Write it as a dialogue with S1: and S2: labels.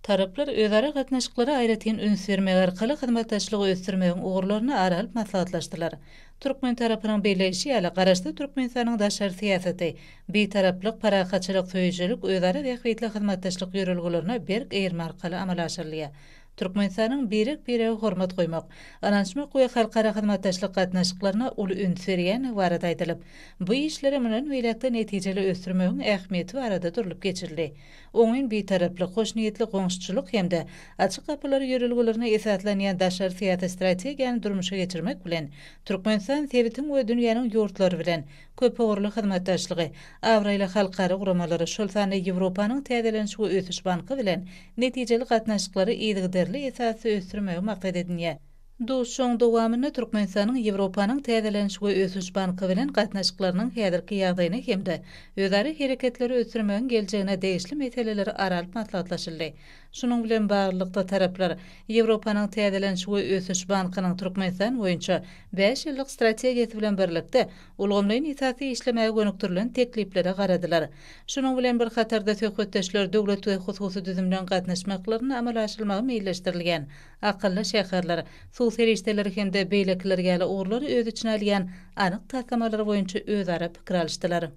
S1: Taraplar özara gatnaşyklara aýratyn üns bermek arkaly hyzmatdaşlygy ösdürmegiň ugurlaryny ara alyp maslahatlaşdylar. Türkmen tarapynyň belleýşi ýaly, Garaşsyz Türkmenistanyň daşary syýasaty Bitaraplyk, parahatçylyk söýüjilik, özara bähbitli hyzmatdaşlyk ýörelgelerine berk eýerme arkaly amala aşyrylýar. Türkmenistanyň birek-birege hormat goýmak, ynanyşmak we halkara hyzmatdaşlyk gatnaşyklaryna uly üns berýändigi barada aýdylyp, bu işleri mundan beýläk-de netijeli ösdürmegiň ähmiýeti barada durlup geçildi. Oňyn Bitaraplyk, hoşniýetli goňşuçylyk hem-de Açyk gapylar ýörelgelerine esaslanýan daşary syýasy strategiýany durmuşa geçirmek bilen, Türkmenistan sebitiň we dünýäniň ýurtlary bilen köpugurly hyzmatdaşlygy, abraýly halkara guramalary, şol sanda Ýewropanyň Täzeleniş we ösüş banky bilen netijeli gatnaşyklary yzygiderli esasda ösdürmegi maksat edinýär. Duşuşygyň dowamynda Türkmenistanyň Ýewropanyň Täzeleniş we ösüş banky bilen gatnaşyklarynyň häzirki ýagdaýyna hem-de özara hereketleri ösdürmegiň geljegine degişli meseleler ara alyp maslahatlaşyldy. Şunuň bilen baglylykda, taraplar Ýewropanyň Täzeleniş we ösüş bankynyň Türkmenistan boýunça bäş ýyllyk strategiýasy bilen birlikde ulgamlaýyn esasda işlemäge gönükdirilen tekliplere garadylar. Şunuň bilen bir hatarda, söhbetdeşler döwlet we hususy düzümleň gatnaşmaklarynda amala aşyrylmagy meýilleşdirilýän akylly şäherler, suw serişdeleri hem-de beýlekiler ýaly ugurlary öz içine alýan anyk taslamalar boýunça özara pikir alyşdylar.